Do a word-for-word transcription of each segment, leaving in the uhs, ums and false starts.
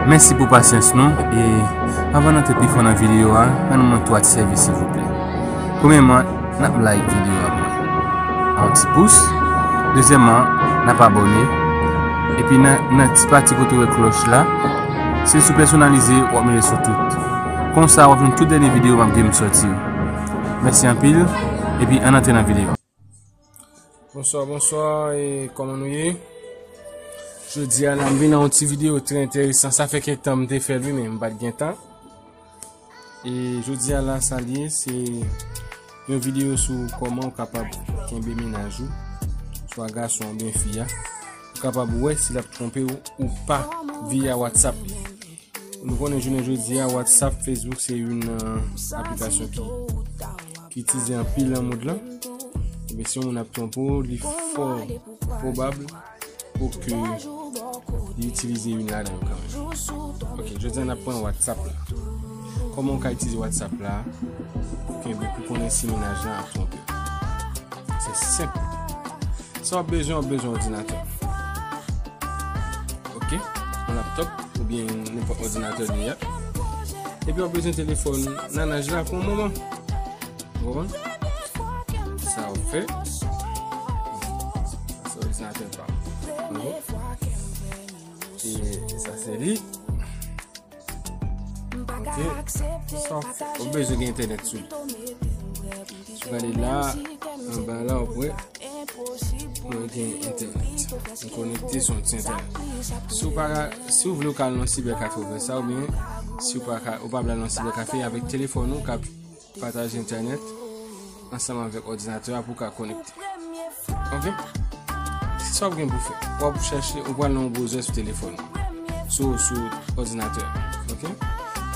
Mèsi pou pasyans nou, e avan n antre pi fon nan videyo a, rann mwen twa ti sèvis silvouplè. Premyèman, n ap like videyo a pou mwen. Yon ti pous. Dezyèmman, n ap abòne. Epi nan, nan ti pati kote w wè klòch la, se sou pèsonalize, w ap mete sou tout. Konsa, w ap jwenn tout dènye videyo m ap gen m sòti yo. Mèsi anpil, epi ann antre nan videyo a. Bonswa, bonswa, e kòman nou ye? Jodi a la, m vin nan yon ti videyo trè enteresan. Sa fè kèk tan m te fè l, wi, men m pa t gen tan. E jodi a la, sa l ye, se yon videyo sou kòman ou kapab kenbe mennaj ou, swa gason oubyen fi a. Ou kapab wè si l ap twonpe w ou pa via WhatsApp li. Nou konnen jounen jodi a, WhatsApp, Facebook, se youn nan aplikasyon ki, ki itilize anpil nan mond lan. Ebyen, si yon moun ap twonpe w, li fò pwobab pou ke li itilize youn ladan yo kanmenm. Ok, jodi a n ap pran WhatsApp la. Kòman w ka itilize WhatsApp la pou kenbe, pou konnen si mennaj lan ap twonpe w? Se senp. Sa w ap bezwen, w ap bezwen òdinatè. Ok, yon laptòp oubyen nenpòt òdinatè li ye a. Epi w ap bezwen telefòn nan laj la pou yon moman. Ou konprann? Sa w fè. Sa se òdinatè pa m. Ou konprann? E sa se li. Ok. Sa w fè. Ou bezwen gen entènèt sou li. Si w gade la, anba la, w ap wè. Mwen gen entènèt. M konekte sou yon ti entènèt. Si w pa ka, si w vle w ka al nan sibèkafe ou fè sa, oubyen si w pa ka, ou pa vle al nan sibèkafe, avèk telefòn ou, w ka pataje entènèt ansanm avèk òdinatè a pou w ka konekte. Ok? Se sa w gen pou fè. W ap chèche, ou pral nan yon browsè sou telefòn ou. Sou, sou òdinatè. Ok?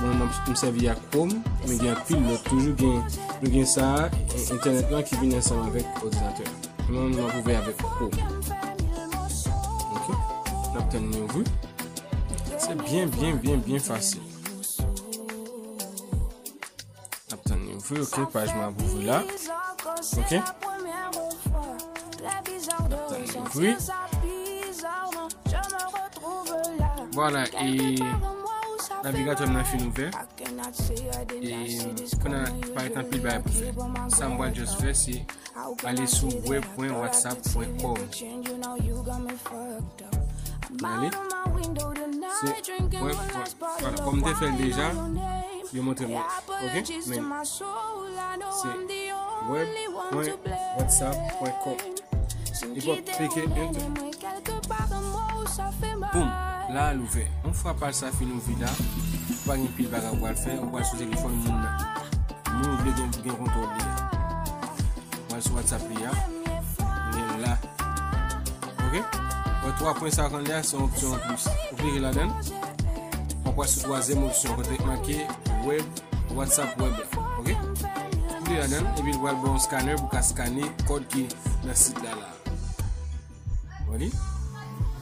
Mwen, mwen, m sèvi ak Chrome, men gen anpil lòt. Toujou gen, nou gen sa, e, entènèt lan ki vin ansanm avèk òdinatè. Mwen, mwen, m ap ouvè avèk Chrome. Ok? N ap tann li ouvri. Se byen, byen, byen, byen fasil. N ap tann li ouvri, ok, paj mwen ap ouvri la. Ok. N ap tann li ouvri. Vwala, e navigatè m nan fin ouvè. E kounye a, pa gen anpil bagay pou fè. Sa m pral just fè, se ale sou web pwen whatsapp pwen com. Ale. Se web, vwala, kòm m te fè l deja, yo montre mwen. Ok? Men, se web pwen whatsapp pwen com. Epi w ap klike enter. Boum! La, l ouvè. Yon fwa paj sa fin ouvri la, ou pa gen pil bagay ou pral fè, ou pral sou telefòn moun nan. Moun ou vle gen, gen kontwòl li a. Ou al sou WhatsApp li a. Ou gen la. Ok? Wè twa pwen sa k anlè a, se yon opsyon anplis. Ou klike ladan l. W ap wè sou twazyèm opsyon kote k make web, WhatsApp web la. Ok? Ou klike ladan l, epi l pral ba w yon scanner pou w ka skane kòd ki nan sit la la. Wè li?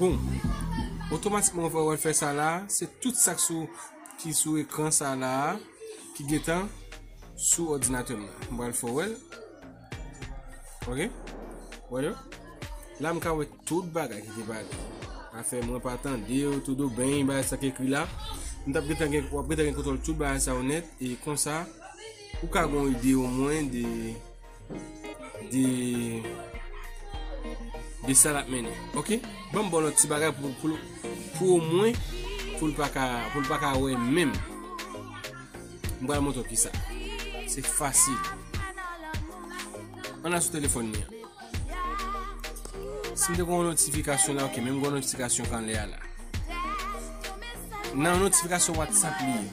Bon. Otomatikman, w fè, w fè sa la, se tout sa k sou, ki sou ekran sa la, ki gentan sou òdinatè m nan. M pral fè w wè l. Ok? Wè yo? La, m ka wè tout bagay ki te pale. Afè mwen pa tande yo, tout do ben, bagay sa k ekri la. M t ap gentan gen, w ap gentan gen kontwòl tout bagay sa yo nèt. E konsa, ou ka gen yon ide omwen de, de, de sa l ap mennen. Ok? Ban m ba w lòt ti bagay pou, pou, pou omwen, pou l pa ka, pou l pa ka wè menm. M pral montre w kisa. Se fasil. Ann al sou telefòn li an. Si m te gen yon notifikasyon la, ok, men m gen yon notifikasyon k anlè a la. Nan notifikasyon WhatsApp li ye,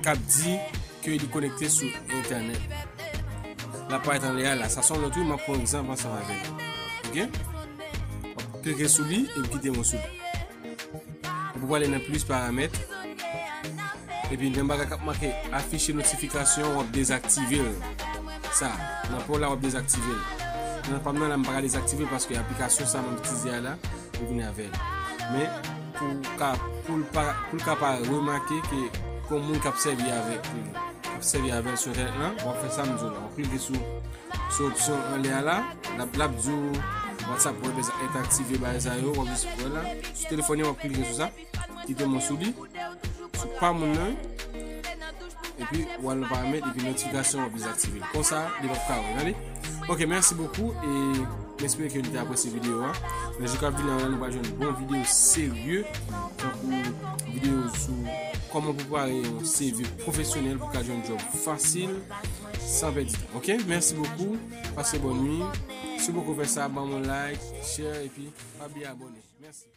k ap di ke li konekte sou entènèt. L ap parèt anlè a la. Sa se yon lòt wi, m ap pran egzanp ansanm avè nou. Ok? W ap klike sou li epi kite mwen sou li. Epi w prale nan plis paramèt. Epi nan bagay k ap make afiche notifikasyon, w ap dezaktive l. Sa, nan pa w la, w ap dezaktive l. Nan pa m nan la, m pa ka dezaktive l paske aplikasyon sa m ap itilize a la, m vin avè l. Men, pou w ka, pou l pa, pou l ka pa remake ke, ke yon moun k ap sèvi avèk, k ap sèvi avè l sou entènèt lan, w ap fè sa m di w la. W ap klike sou, sou opsyon anlè a la, l ap, l ap di w WhatsApp web est activé, bagay sa yo, w ap jis wè la. Sou telefòn nan, w ap klike sou sa, kite mwen sou li. sou pa moun nan, epi w al nan paramèt, epi notifikasyon w ap dezaktive l. Konsa, li p ap ka wè, gade. Ok, mèsi bokou, e m espere ke nou te apresye videyo a. Nan jou k ap vini an la, nou pral jwenn bon videyo serye, tankou videyo sou kòman prepare yon C V pwofesyonèl pou ka jwenn djòb fasil, san pèdi tan. Ok, mèsi bokou, pase bòn nwi. Si w poko fè sa, ban m yon like, share, epi pa bliye abòne. Mèsi.